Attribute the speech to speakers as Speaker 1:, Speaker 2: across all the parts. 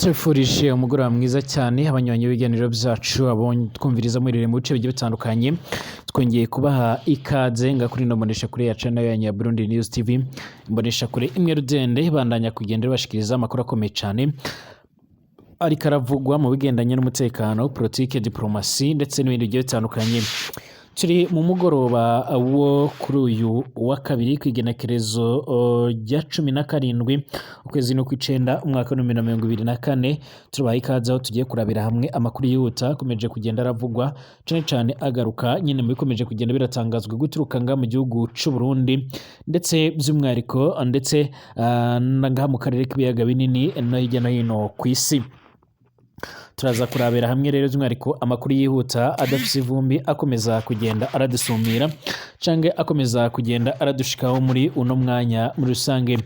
Speaker 1: Tubifurije umugoroba mwiza cyane abanywanyi b'ibiganiro byacu, abo twumviriza muherereye mu bice bigiye bitandukanye. Twongeye kubaha ikaze nga kuri ino mboneshakure ya channel yanyu ya Burundi News TV, imboneshakure imwe rudende bandanya kugenda ibashikiriza amakuru akomeye cyane ariko aravugwa mu bigendanye n'umutekano, politike, diplomasi ndetse n'ibindi bigiye bitandukanye. Turi mu mugoroba wo kuri uyu wa kabiri, ku igenekerezo rya 17, ukwezi no kw'icenda, umwaka wa 2024. Tubaha ikaze aho tugiye kurabira hamwe amakuru yihuta akomeje kugenda aravugwa, cane cane agaruka nyine mu bikomeje kugenda biratangazwa guturuka nga mu gihugu c'u Burundi, ndetse by'umwihariko ndetse na ngaha mu karere k'ibiyaga binini no hirya no hino kw'isi. Turaza kurabira hamwe rero by'umwihariko amakuru yihuta adafise ivumbi akomeza kugenda aradusumira canke akomeza kugenda aradushikaho muri uno mwanya muri rusange.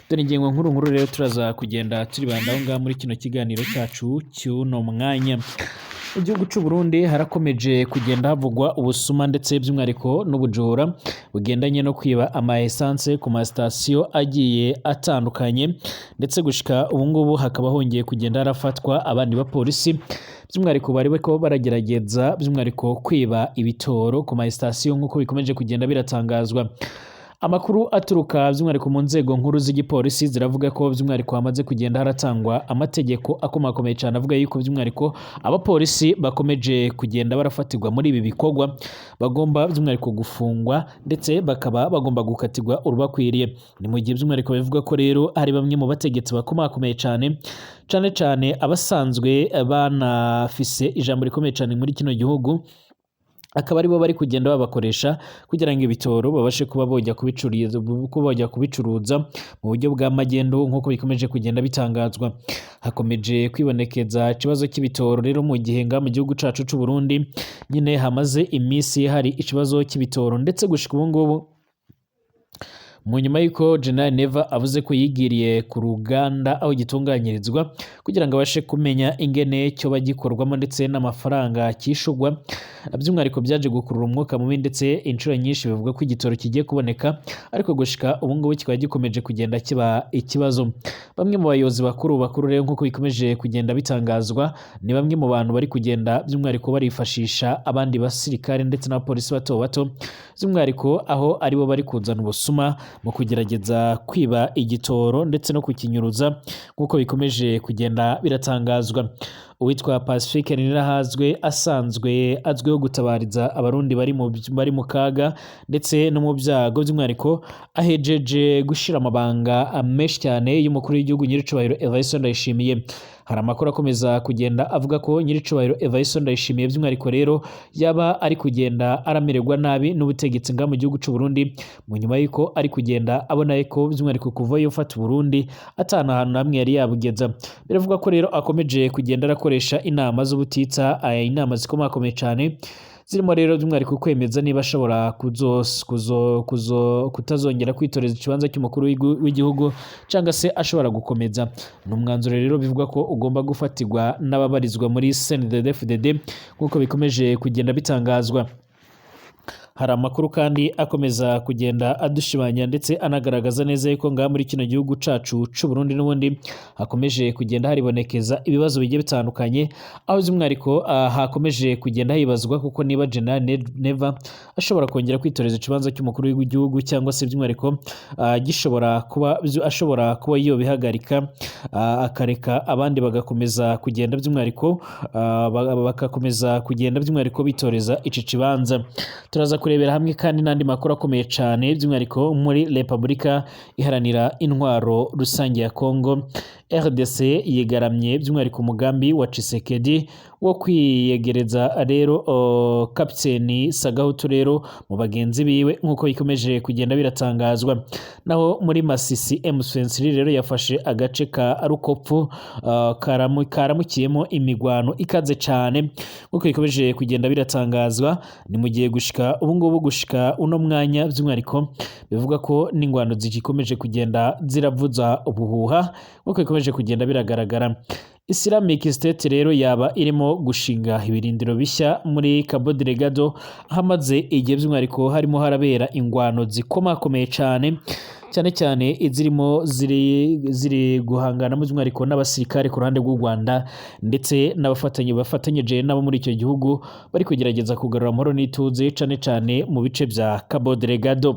Speaker 1: Dore ingingo nkuru nkuru rero turaza kugenda turibandaho ngaha muri kino kiganiro cyacu cy'uno mwanya. Mu gihugu c'u Burundi harakomeje kugenda havugwa ubusuma ndetse by'umwihariko n'ubujura bugendanye no kwiba ama essence ku ma sitasiyo agiye atandukanye, ndetse gushika ubu ngubu hakaba hongeye kugenda harafatwa abandi bapolisi by'umwihariko bari bariko baragerageza by'umwihariko kwiba ibitoro ku ma sitasiyo, nk'uko bikomeje kugenda biratangazwa. Amakuru aturuka by'umwihariko mu nzego nkuru z'igipolisi ziravuga ko by'umwihariko hamaze kugenda haratangwa amategeko akomakomeye cyane avuga yuko by'umwihariko abapolisi bakomeje kugenda barafatirwa muri ibi bikorwa bagomba by'umwihariko gufungwa, ndetse bakaba bagomba gukatirwa urubakwiriye. Ni mu gihe by'umwihariko bivuga ko rero hari bamwe mu bategetsi bakomakomeye cyane, cane cane abasanzwe banafise ijambo rikomeye cyane muri kino gihugu, akaba aribo bari kugenda babakoresha kugira ngo ibitoro babashe kuba bojya kubicuriza, kuba bojya kubicuruza mu buryo bwa magendu, nk'uko bikomeje kugenda bitangazwa. Hakomeje kwibonekeza ikibazo cy'ibitoro rero mu gihe nga mu gihugu cacu c'u Burundi nyine hamaze iminsi hari ikibazo cy'ibitoro, ndetse gushika ubu ngubu mu nyuma y'uko General Neva avuze ko yigiriye ku ruganda aho gitunganyirizwa kugira ngo abashe kumenya ingene cyoba gikorwamo ndetse n'amafaranga cyishurwa, by'umwihariko byaje gukurura umwuka mubi, ndetse inshuro nyinshi bivuga ko igitoro kigiye kuboneka, ariko gushika ubu ngubu kikaba gikomeje kugenda kiba ikibazo. Bamwe mu bayobozi bakuru bakuru rero, nk'uko bikomeje kugenda bitangazwa, ni bamwe mu bantu bari kugenda by'umwihariko barifashisha abandi basirikare ndetse n'abapolisi bato bato, by'umwihariko aho aribo bari kuzana ubusuma mu kugerageza kwiba igitoro ndetse no kukinyuruza, nk'uko bikomeje kugenda biratangazwa. Uwitwa Pacifique Ninahazwe asanzwe azwiho gutabariza abarundi bari mu kaga ndetse no mu byago, by'umwihariko ahejeje gushira amabanga menshi cyane y'umukuru w'igihugu Nyiricubahiro Evariste Ndayishimiye. Hari amakuru akomeza kugenda avuga ko Nyiricubahiro Evariste Ndayishimiye by'umwihariko rero yaba ari kugenda aramererwa nabi n'ubutegetsi nga mu gihugu c'u Burundi, mu nyuma y'uko ari kugenda abona ko by'umwihariko kuva yofata Burundi atana ahantu hamwe yari yabugeza. Biravuga ko rero akomeje kugenda arakoresha inama z'ubutitsa, inama zikomakomeye cyane zirimo rero by'umwihariko kwemeza niba ashobora kutazongera kwitoreza ikibanza cy'umukuru w'igihugu cyangwa se ashobora gukomeza. Ni umwanzuro rero bivugwa ko ugomba gufatirwa n'ababarizwa muri CNDD-FDD, nk'uko bikomeje kugenda bitangazwa. Hari amakuru kandi akomeza kugenda adushimanya ndetse anagaragaza neza yuko ngaha muri kino gihugu cacu c'u Burundi n'ubundi hakomeje kugenda haribonekeza ibibazo bigiye bitandukanye, aho by'umwihariko hakomeje kugenda hibazwa kuko niba General Neva ashobora kongera kwitoreza ikibanza cy'umukuru w'igihugu, cyangwa se by'umwihariko gishobora kuba ashobora kuba yobihagarika, akareka abandi bagakomeza kugenda by'umwihariko bakakomeza kugenda by'umwihariko bitoreza ici kibanza. Turaza kurebera hamwe kandi n'andi makuru akomeye cyane by'umwihariko muri Repubulika Iharanira Intwaro Rusange ya Congo. RDC yigaramye by'umwihariko umugambi wa Tshisekedi wo kwiyegereza rero kapiteni Sagahutu rero mu bagenzi biwe, nk'uko bikomeje kugenda biratangazwa. Naho muri Masisi, M23 rero yafashe agace ka Rukopfu karamukiyemo imigwano ikaze cyane, nk'uko bikomeje kugenda biratangazwa. Ni mu gihe gushika ubu ngubu, gushika uno mwanya, by'umwihariko bivuga ko n'ingwano zigikomeje kugenda ziravuza ubuhuha, nk'uko bikomeje kugenda biragaragara. Islamic State rero yaba irimo gushinga ibirindiro bishya muri Cabo Delgado, hamaze igihe by'umwihariko harimo harabera ingwano zikomakomeye cyane. cyane cyane izirimo ziri guhangana by'umwihariko n'abasirikare ku ruhande rw'u Rwanda ndetse n'abafatanye bafatanyije nabo muri icyo gihugu bari kugerageza kugarura amahoro n'ituze cyane cyane mu bice bya Cabo Delgado.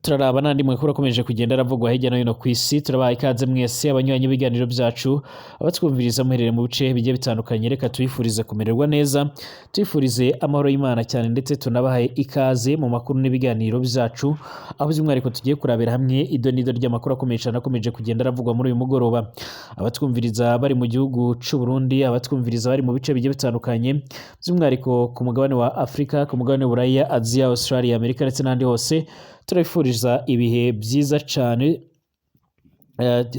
Speaker 1: Turaraba n'andi makuru akomeje kugenda aravugwa hirya no hino ku isi. Turabaha ikaze mwese abanywanyi b'ibiganiro byacu, abatwumviriza muherereye mu bice bigiye bitandukanye. Reka tubifurize kumererwa neza, tubifurize amahoro y'Imana cyane, ndetse tunabahaye ikaze mu makuru n'ibiganiro byacu, aho by'umwihariko tugiye kurabira hamwe ido n'ido ry'amakuru akomeye cyane akomeje kugenda aravugwa muri uyu mugoroba. Abatwumviriza bari mu gihugu c'u Burundi, abatwumviriza bari mu bice bigiye bitandukanye, by'umwihariko ku mugabane wa Afurika, ku mugabane w'Uburaya, Aziya, Australia, Amerika ndetse n'ahandi hose, turabifuriza ibihe byiza cyane.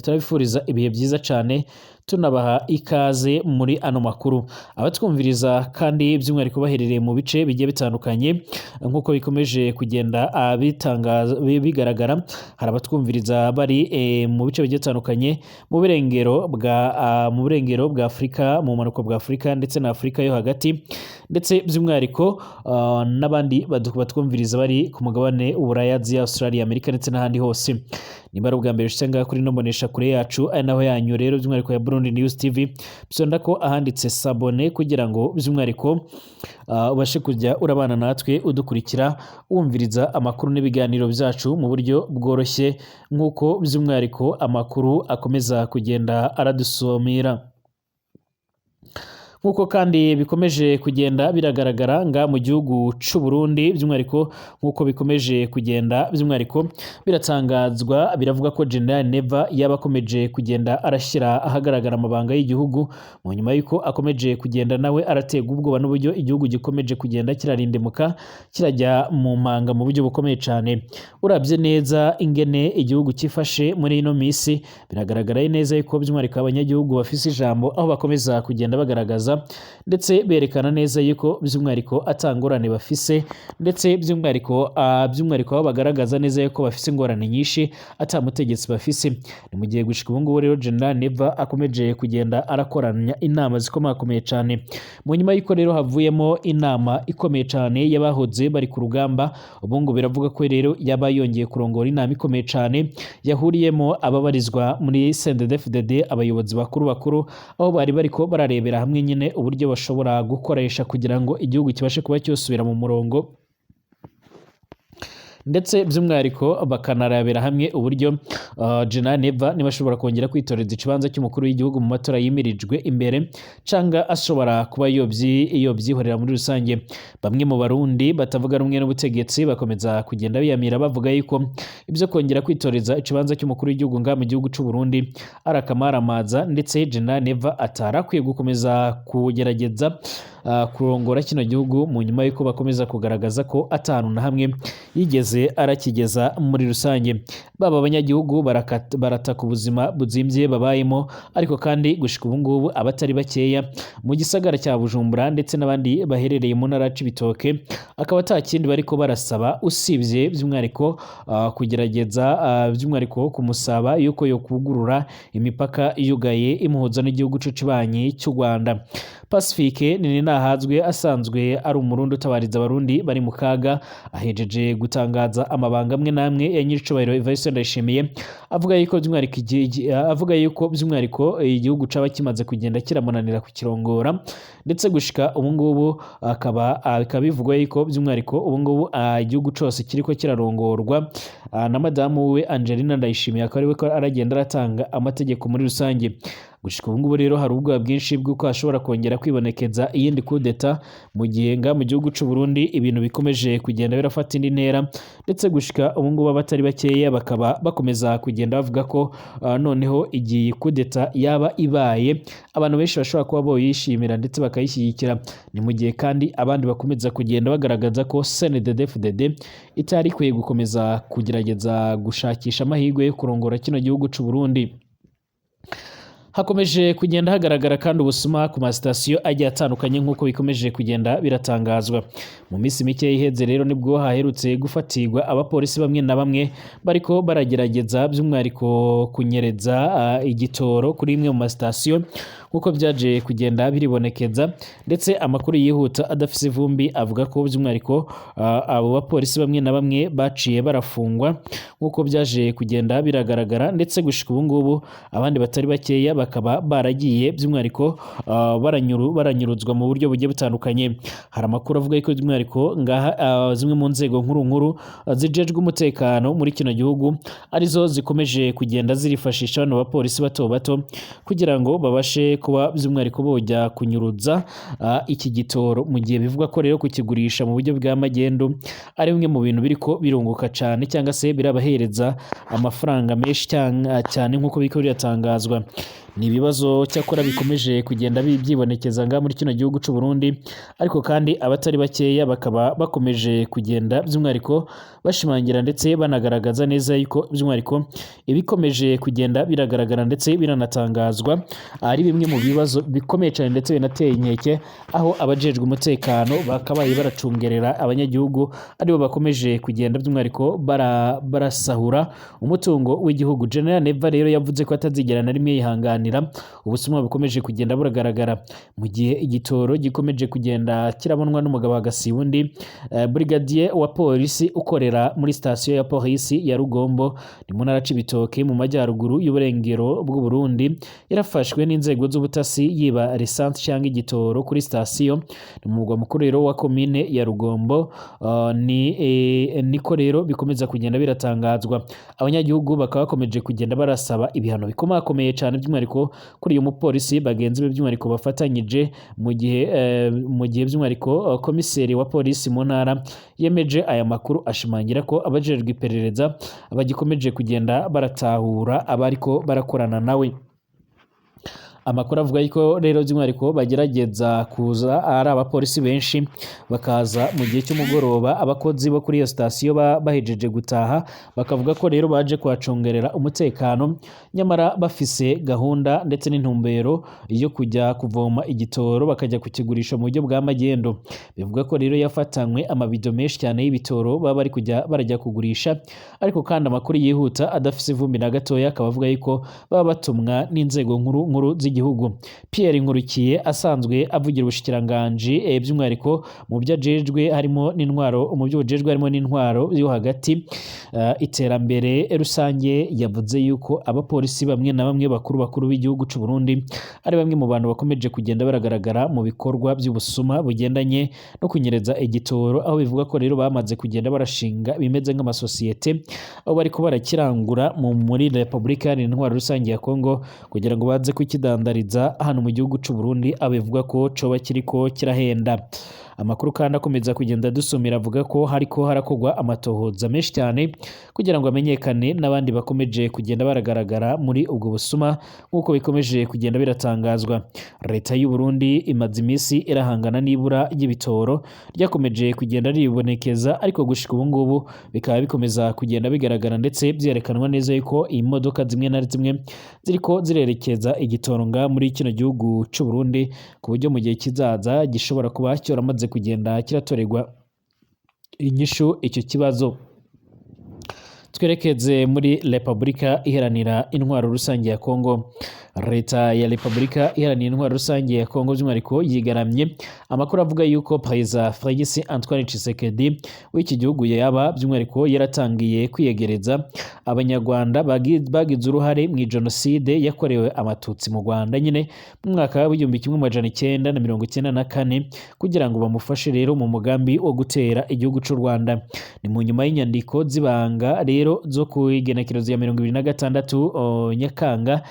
Speaker 1: Turabifuriza ibihe byiza cyane, tunabaha ikaze muri ano makuru. Abatwumviriza kandi by'umwihariko baherereye mu bice bigiye bitandukanye, nk'uko bikomeje kugenda bitangaza bigaragara, hari abatwumviriza bari mu bice bigiye bitandukanye mu burengero bwa Afurika, mu bumanuko bwa Afurika ndetse na Afurika yo hagati, ndetse by'umwihariko n'abandi batwumviriza bari ku mugabane w'Uburaya, Aziya, Australia, Amerika ndetse n'ahandi hose. Niba ari ubwa mbere ushitse ngaha kuri ino mbonesha kure yacu, ari naho yanyu rero by'umwihariko ya Burundi News TV, bisonda ko ahanditse s'abonner kugira ngo by'umwihariko ubashe kujya urabana natwe, udukurikira, wumviriza amakuru n'ibiganiro byacu mu buryo bworoshye, nk'uko by'umwihariko amakuru akomeza kugenda aradusomera. Nk'uko kandi bikomeje kugenda biragaragara nga mu gihugu c'u Burundi, by'umwihariko nk'uko bikomeje kugenda by'umwihariko biratangazwa, biravuga ko General Neva yaba akomeje kugenda arashyira ahagaragara amabanga y'igihugu, mu nyuma y'uko akomeje kugenda nawe araterwa ubwoba n'uburyo igihugu gikomeje kugenda kirarindimuka, kirajya mu manga mu buryo bukomeye cyane. Urabye neza ingene igihugu cyifashe muri ino minsi, biragaragara neza yuko by'umwihariko abanyagihugu bafise ijambo, aho bakomeza kugenda bagaragaza ndetse berekana neza yuko by'umwihariko atangorane bafise, ndetse by'umwihariko aho bagaragaza neza yuko bafise ingorane nyinshi, ata mutegetsi bafise. Ni mu gihe gushika ubu ngubu rero General Neva akomeje kugenda arakoranya inama zikomakomeye cyane, mu nyuma y'uko rero havuyemo inama ikomeye cyane y'abahoze bari ku rugamba. Ubu ngo biravuga ko rero yaba yongeye kurongora inama ikomeye cyane yahuriyemo ababarizwa muri CNDD-FDD, abayobozi bakuru bakuru, aho bari bariko bararebera hamwe nyine uburyo bashobora gukoresha kugira ngo igihugu kibashe kuba cyosubira mu murongo, ndetse by'umwihariko bakanarabira hamwe uburyo General Neva niba ashobora kongera kwitoreza ikibanza cy'umukuru w'igihugu mu matora yimirijwe imbere, canga ashobora kuba yobyihorera muri rusange. Bamwe mu Barundi batavuga rumwe n'ubutegetsi bakomeza kugenda biyamira, bavuga yuko ibyo kongera kwitoreza ikibanza cy'umukuru w'igihugu nga mu gihugu c'u Burundi ari akamaramaza, ndetse General Neva atarakwiye gukomeza kugerageza kurongora kino gihugu, mu nyuma y'uko bakomeza kugaragaza ko atanu na hamwe yigeze arakigeza muri rusange. Baba abanyagihugu barataka ubuzima buzimvye babayemo, ariko kandi gushika ubu ngubu abatari bakeya mu gisagara cya Bujumbura ndetse n'abandi baherereye mu ntara ya Cibitoke akaba ata kindi bariko barasaba usibye by'umwihariko kugerageza by'umwihariko kumusaba yuko yokugurura imipaka yugaye imuhuza n'igihugu c'ikibanyi cy'u Rwanda. Pacifique Nininahazwe asanzwe ari Umurundi utabariza Abarundi bari mu kaga, ahejeje gutangaza amabanga amwe n'amwe ya nyiricubahiro Evariste Ndayishimiye, avuga yuko by'umwihariko igihugu caba kimaze kugenda kiramunanira kukirongora, ndetse gushika ubu ngubu akaba bivugwa yuko by'umwihariko ubu ngubu igihugu cose kiriko kirarongorwa na madamu we Angelina Ndayishimiye, akaba ariwe ko aragenda aratanga amategeko muri rusange. Gushika ubu ngubu rero hari ubwoba bwinshi bw'uko hashobora kongera kwibonekeza iyindi kudeta, mu gihe nga mu gihugu c'u Burundi ibintu bikomeje kugenda birafata indi ntera, ndetse gushika ubu ngubu abatari bakeya bakaba bakomeza kugenda bavuga ko noneho igiye kudeta yaba ibaye abantu benshi bashobora kuba boyishimira ndetse bakayishyigikira. Ni mu gihe kandi abandi bakomeza kugenda bagaragaza ko CNDD-FDD itari ikwiye gukomeza kugerageza gushakisha amahirwe yo kurongora kino gihugu c'u Burundi. Hakomeje kugenda hagaragara kandi ubusuma ku masitasiyo agiye atandukanye, nk'uko bikomeje kugenda biratangazwa. Mu minsi mike iheze rero nibwo haherutse gufatirwa abapolisi bamwe na bamwe bariko baragerageza by'umwihariko kunyereza igitoro kuri imwe mu masitasiyo, Nk'uko byaje kugenda biribonekeza, ndetse amakuru yihuta adafise ivumbi avuga ko by'umwihariko abo bapolisi bamwe na bamwe baciye barafungwa nk'uko byaje kugenda biragaragara, ndetse gushika ubu ngubu abandi batari bakeya bakaba baragiye by'umwihariko baranyuruzwa mu buryo bugiye butandukanye. Hari amakuru avuga ko by'umwihariko ngaha zimwe mu nzego nkuru nkuru zijejwe umutekano muri kino gihugu arizo zikomeje kugenda zirifashisha bano bapolisi bato bato kugira ngo babashe kuba by'umwihariko bojya kunyuruza iki gitoro, mu gihe bivugwa ko rero kukigurisha mu buryo bwa magendu ari bimwe mu bintu biriko birunguka cyane cyangwa se birabahereza amafaranga menshi cyane nk'uko biriko biratangazwa. Ni ibibazo cyakora bikomeje kugenda byibonekeza ngaha muri kino gihugu c'u Burundi, ariko kandi abatari bakeya bakaba bakomeje kugenda by'umwihariko bashimangira ndetse banagaragaza neza yuko by'umwihariko ibikomeje kugenda biragaragara ndetse biranatangazwa ari bimwe mu bibazo bikomeye cyane ndetse binateye inkeke, aho abajejwe umutekano bakabaye baracungerera abanyagihugu aribo bakomeje kugenda by'umwihariko barasahura umutungo w'igihugu. General Neva rero yavuze ko atazigera na rimwe yihanganira ubusuma bukomeje kugenda buragaragara, mu gihe igitoro gikomeje kugenda kirabonwa n'umugabo agasiba undi. Brigadier wa polisi ukorera muri sitasiyo ya polisi ya Rugombo ni mu ntara Cibitoke mu majyaruguru y'uburengero bw'u Burundi, yarafashwe n'inzego z'ubutasi yiba lisansi cyangwa igitoro kuri sitasiyo. Ni mu mugwa mukuru rero wa komine ya Rugombo, niko rero bikomeza kugenda biratangazwa. Abanyagihugu bakaba bakomeje kugenda barasaba ibihano bikomakomeye cyane by'umwihariko kuri uyu mupolisi bagenzi be by'umwihariko bafatanyije, mu gihe by'umwihariko komiseri wa polisi mu ntara yemeje aya makuru, ashimangira ko abajejwe iperereza bagikomeje kugenda baratahura abariko barakorana nawe. Amakuru avuga yuko rero by'umwihariko bagerageza kuza ari abapolisi benshi bakaza mu gihe cy'umugoroba, abakozi bo kuri iyo sitasiyo bahejeje gutaha, bakavuga ko rero baje kuhacungerera umutekano, nyamara bafise gahunda ndetse n'intumbero yo kujya kuvoma igitoro bakajya kukigurisha mu buryo bwa magendo. Bivuga ko rero yafatanywe amabido menshi cyane y'ibitoro baba bari kujya barajya kugurisha, ariko kandi amakuru yihuta adafise ivumbi na gatoya akaba avuga yuko baba batumwa n'inzego nkuru nkuru z'igihugu. Pierre Nkurikiye asanzwe avugira ubushikiranganji by'umwihariko mu byo ajejwe harimo n'intwaro, mu byo bujejwe harimo n'intwaro yo hagati, iterambere rusange, yavuze yuko abapolisi bamwe na bamwe bakuru bakuru b'igihugu c'u Burundi ari bamwe mu bantu bakomeje kugenda baragaragara mu bikorwa by'ubusuma bugendanye no kunyereza igitoro, aho bivuga ko rero bamaze kugenda barashinga bimeze nk'amasosiyete aho bariko barakirangura muri Repubulika Iharanira Intwaro Rusange ya Kongo kugira ngo baze kukidandariza hano mu gihugu c'u Burundi, aho bivuga ko coba kiriko kirahenda. Amakuru kandi akomeza kugenda dusumira avuga ko hariko harakorwa amatohoza menshi cyane kugira ngo amenyekane n'abandi bakomeje kugenda baragaragara muri ubwo busuma nk'uko bikomeje kugenda biratangazwa. Leta y'u Burundi imaze iminsi irahangana n'ibura ry'ibitoro ryakomeje kugenda ribonekeza, ariko gushika ubu ngubu bikaba bikomeza kugenda bigaragara ndetse byerekanwa neza yuko imodoka zimwe na zimwe ziriko zirerekeza igitoro nga muri kino gihugu c'u Burundi, ku buryo mu gihe kizaza gishobora kuba cyoramaze kugenda kiratorerwa inyishu icyo kibazo. Twerekeze muri Repubulika Iharanira Intwaro Rusange ya Kongo. Leta ya Repubulika Iharanira Intwaro Rusange ya Kongo by'umwihariko yigaramye amakuru avuga yuko Perezida Félix Antoine Tshisekedi w'iki gihugu yaba by'umwihariko yaratangiye kwiyegereza Abanyarwanda bagize uruhare mu jenoside yakorewe Abatutsi mu Rwanda nyine mu mwaka w'1994, kugira ngo bamufashe rero mu mugambi wo gutera igihugu c'u Rwanda. Ni mu nyuma y'inyandiko z'ibanga rero zo ku igenekerezo ya 26 Nyakanga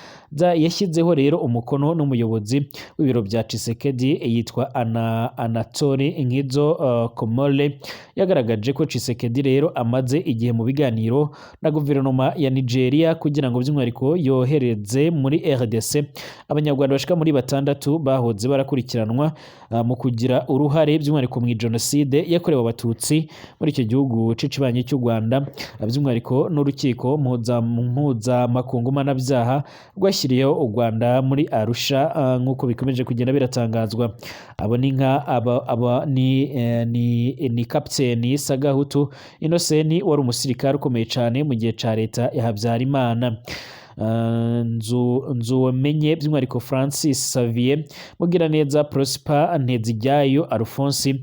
Speaker 1: yashyizeho rero umukono n'umuyobozi w'ibiro bya Tshisekedi yitwa Anatole Nkizo Komole, yagaragaje ko Tshisekedi rero amaze igihe mu biganiro na guverinoma ya Nigeria kugira ngo by'umwihariko yohereze muri RDC Abanyarwanda bashika muri 6 bahoze barakurikiranwa mu kugira uruhare by'umwihariko mu jenoside yakorewe Abatutsi muri icyo gihugu c'ikibanyi cy'u Rwanda, by'umwihariko n'urukiko mpuzamakungu mpanabyaha rwashyiriyeho u Rwanda muri Arusha, nk'uko bikomeje kugenda biratangazwa. Abo ni nka aba ni Kapiteni Sagahutu Innocent wari umusirikare ukomeye cyane mu gihe ca leta ya Habyarimana. Nzuwomenye by'umwihariko Francis Xavier, Mugiraneza Prosper, Nteziryayo Alphonse,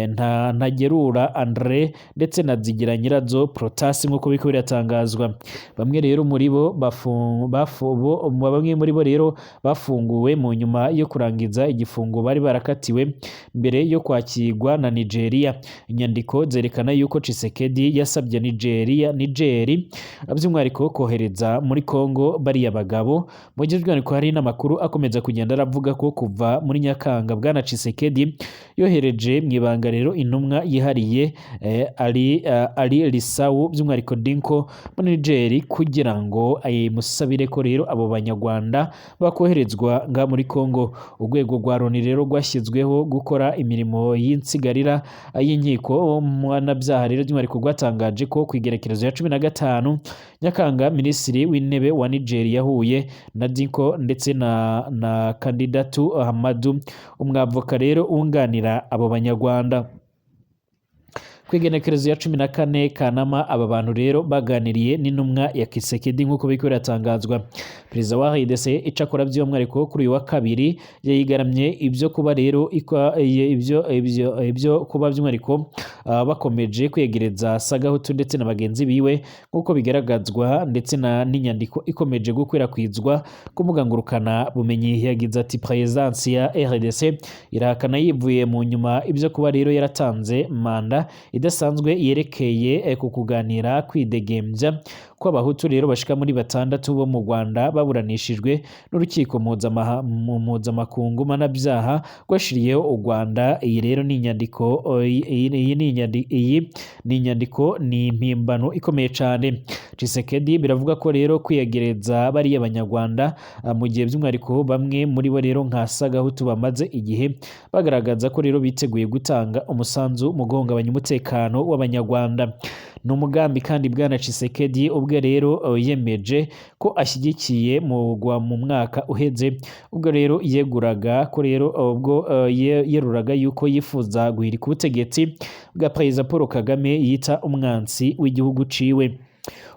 Speaker 1: Ntagerura Andre ndetse na Zigira Nyirazo Protasi, nk'uko biriko biratangazwa. Bamwe rero muri bo bamwe muri bo rero bafunguwe mu nyuma yo kurangiza igifungo bari barakatiwe mbere yo kwakirwa na Nigeria. Inyandiko zerekana yuko Tshisekedi yasabye Nigeria, Nigeri by'umwihariko, kohereza muri Congo bariya bagabo, mu gihe by'umwihariko hari n'amakuru akomeza kugenda aravuga ko kuva muri Nyakanga bwana Tshisekedi yohereje mu ibanga rero intumwa yihariye Ali Lisawu by'umwihariko Dinko muri Niger kugira ngo ayimusabire ko rero abo banyarwanda bakoherezwa nga muri Congo. Urwego rwa Loni rero rwashyizweho gukora imirimo y'insigarira y'inkiko mpanabyaha rero by'umwihariko rwatangaje ko ku igerekerezo ya 15 Nyakanga Minisitiri w'Intebe wa Niger yahuye na Dinko ndetse na Kandidatu Hamadu, umwavoka rero wunganira abo banyarwanda. Ku igenekerezo ya 14 Kanama aba bantu rero baganiriye n'intumwa ya Tshisekedi, nk'uko biriko biratangazwa. Perezida wa RDC icakora by'umwihariko kuri uyu wa kabiri yayigaramye ibyo kuba rero ibyo kuba by'umwihariko bakomeje kwegereza Sagahutu ndetse na bagenzi biwe, nk'uko bigaragazwa ndetse na n'inyandiko ikomeje gukwirakwizwa ku mbuga ngurukana bumenyi. Yagize ati: "Perezidansi ya RDC irahakana yivuye mu nyuma ibyo kuba rero yaratanze manda idasanzwe yerekeye ku kuganira kwidegembya kw'abahutu rero bashika muri batandatu bo mu Rwanda baburanishijwe n'urukiko mpuzamakungu mpanabyaha rwashiriyeho u Rwanda. Iyi rero ni inyandiko iyi ni inyandiko ni impimbano ikomeye cyane." Tshisekedi biravuga ko rero kwiyegereza bariya banyarwanda mu gihe by'umwihariko bamwe muri bo rero nka Sagahutu bamaze igihe bagaragaza ko rero biteguye gutanga umusanzu mu guhungabanya umutekano w'abanyarwanda, ni umugambi kandi bwana Tshisekedi ubwe rero yemeje ko ashyigikiye mu mwaka uheze, ubwo rero yeguraga ko rero ubwo yeruraga yuko yifuza guhirika ubutegetsi bwa Perezida Paul Kagame yita umwansi w'igihugu ciwe.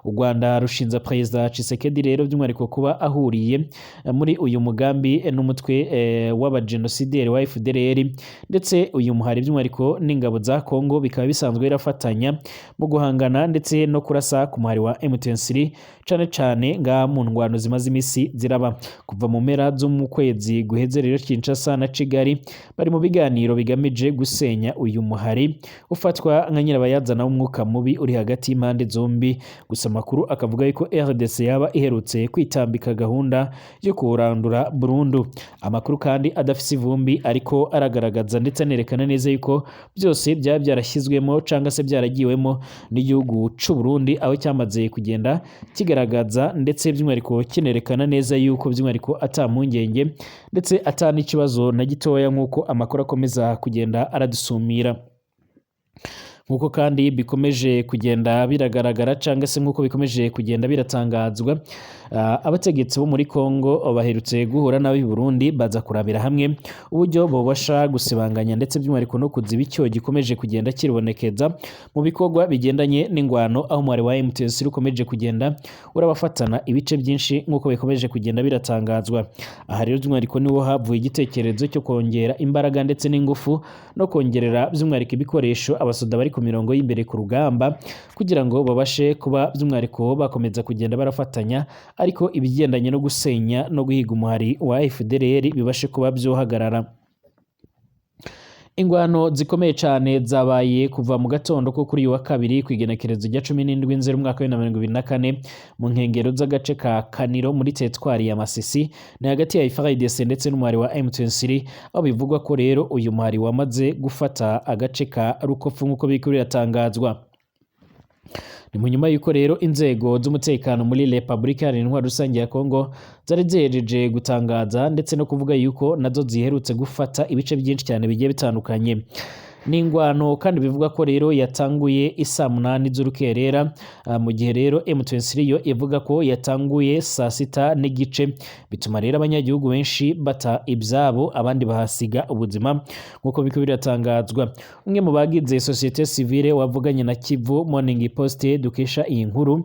Speaker 1: U Rwanda rushinza Perezida Tshisekedi rero by'umwihariko kuba ahuriye muri uyu mugambi n'umutwe w'abajenosideri wa FDLR ndetse uyu muhari by'umwihariko n'ingabo za Congo bikaba bisanzwe birafatanya mu guhangana ndetse no kurasa ku muhari wa M23, cane cane nga mu ndwano zimaze imisi ziraba kuva mu mpera zo mu kwezi guheze. Rero Kinshasa na Kigali bari mu biganiro bigamije gusenya uyu muhari ufatwa nka nyirabayazana w'umwuka mubi uri hagati y'impande zombi. Gusa amakuru akavuga yuko RDC yaba iherutse kwitambika gahunda yo kuwurandura burundu. Amakuru kandi adafise ivumbi ariko aragaragaza ndetse anerekana neza yuko byose byaba byarashyizwemo cyangwa se byaragiwemo n'igihugu c'u Burundi, aho cyamaze kugenda kigaragaza ndetse by'umwihariko kinerekana neza yuko by'umwihariko ata mpungenge ndetse ata n'ikibazo na gitoya, nk'uko amakuru akomeza kugenda aradusumira. Nk'uko kandi bikomeje kugenda biragaragara cyangwa se nk'uko bikomeje kugenda biratangazwa, abategetsi bo muri Congo baherutse guhura n'ab'i Burundi baza kurabira hamwe uburyo bobasha gusibanganya ndetse by'umwihariko no kuziba icyo gikomeje kugenda kiribonekeza mu bikorwa bigendanye n'ingwano, aho umubare wa MTS ukomeje kugenda urabafatana ibice byinshi, nk'uko bikomeje kugenda biratangazwa. Aha rero by'umwihariko niho havuye igitekerezo cyo kongera imbaraga ndetse n'ingufu no kongerera by'umwihariko ibikoresho abasoda bari ku mirongo y'imbere ku rugamba, kugira ngo babashe kuba by'umwihariko bakomeza kugenda barafatanya, ariko ibigendanye no gusenya no guhiga umuhari wa FDLR bibashe kuba byohagarara. Ingwano zikomeye cyane zabaye kuva mu gatondo ko kuri uyu wa kabiri ku igenekerezo rya 17 Nzeri umwaka wa 2024 mu nkengero z'agace ka Kaniro muri teritwari ya Masisi, ni hagati ya FARDC ndetse n'umuhari wa M23, aho bivugwa ko rero uyu muhari wamaze gufata agace ka Rukofu, nk'uko biriko biratangazwa. Ni mu nyuma y'uko rero inzego z'umutekano muri Repubulika Iharanira Intwaro Rusange ya Congo zari zihejeje gutangaza ndetse no kuvuga yuko nazo ziherutse gufata ibice byinshi cyane bigiye bitandukanye. Ni ingwano kandi bivuga ko rero yatanguye isaa 8 z'urukerera, mu gihe rero M23 yo ivuga ko yatanguye saa 6:30, bituma rero abanyagihugu benshi bata ibyabo abandi bahasiga ubuzima, nk'uko biriko biratangazwa. Umwe mu bagize société civile wavuganye na Kivu Morning Post dukesha iyi nkuru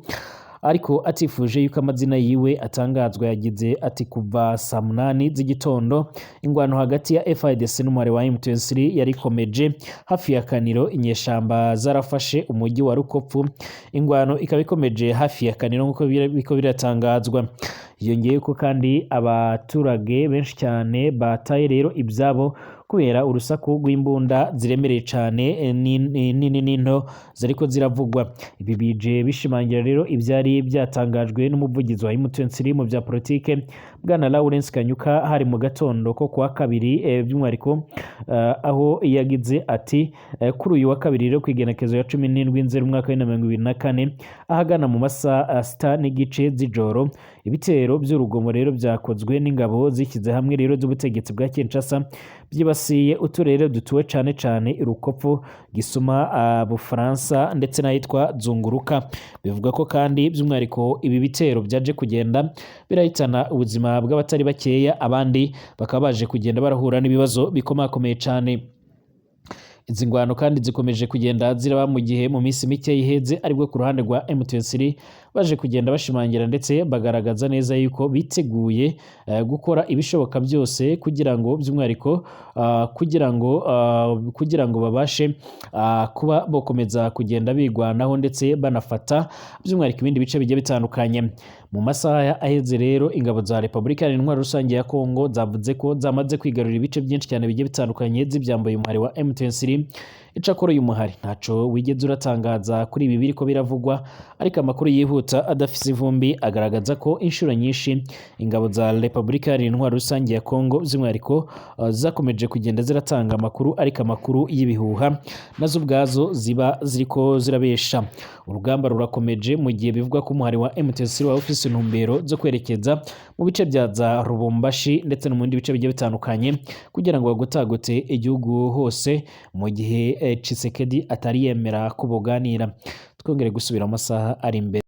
Speaker 1: ariko atifuje yuko amazina yiwe atangazwa, yagize ati: "Kuva saa 8 z'igitondo ingwano hagati ya FARDC n'umuhari wa M23 yarikomeje hafi ya Kaniro. Inyeshamba zarafashe umujyi wa Rukopfu, ingwano ikaba ikomeje hafi ya Kaniro nk'uko biriko biratangazwa." Yongeye ko kandi abaturage benshi cyane bataye rero ibyabo kubera urusaku rw'imbunda ziremereye cyane, nini n'into, ziriko ziravugwa. Ibi bije bishimangira rero ibyari byatangajwe n'umuvugizi wa M23 mu bya politike, bwana Lawrence Kanyuka, hari mu gatondo ko kuwa kabiri, by'umwihariko aho yagize ati: "Kuri uyu wa kabiri rero, kw'igenekezo ya 17 Nzeri umwaka wa 2024, ahagana mu masaha 6:30 z'ijoro, ibitero by'urugomo rero byakozwe n'ingabo zishyize hamwe rero z'ubutegetsi bwa Kinshasa byibasiye uturere dutuwe cane cane Rukopfu, Gisuma, Bufaransa ndetse n'ahitwa Zunguruka." Bivuga ko kandi by'umwihariko ibi bitero byaje kugenda birahitana ubuzima bw'abatari bakeya, abandi bakaba baje kugenda barahura n'ibibazo bikomakomeye cane. Izi ngwano kandi zikomeje kugenda ziraba mu gihe mu minsi mike iheze aribwo ku ruhande rwa M23 baje kugenda bashimangira ndetse bagaragaza neza yuko biteguye gukora ibishoboka byose kugira ngo by'umwihariko kugira ngo babashe kuba bokomeza kugenda bigwanaho ndetse banafata by'umwihariko ibindi bice bigiye bitandukanye. Mu masaha aheze rero, ingabo za Repubulika Iharanira Intwaro Rusange ya Kongo zavuze ko zamaze kwigarurira ibice byinshi cyane bigiye bitandukanye z'ibyambaye umuhari wa M23. Icakora uyu muhari ntaco wigeze uratangaza kuri ibi biriko biravugwa, ariko amakuru yihuta adafise ivumbi agaragaza ko inshuro nyinshi ingabo za Repubulika Iharanira Intwaro Rusange ya Kongo by'umwihariko zakomeje kugenda ziratanga amakuru, ariko amakuru y'ibihuha nazo ubwazo ziba ziriko zirabesha. Urugamba rurakomeje mu gihe bivugwa ko umuhari wa M23 waba ufise intumbero zo kwerekeza mu bice bya za Lubumbashi ndetse no mu bindi bice bigiye bitandukanye kugira ngo bagutagute igihugu hose, mu gihe Tshisekedi atari yemera ko boganira. Twongere gusubira amasaha ari imbere.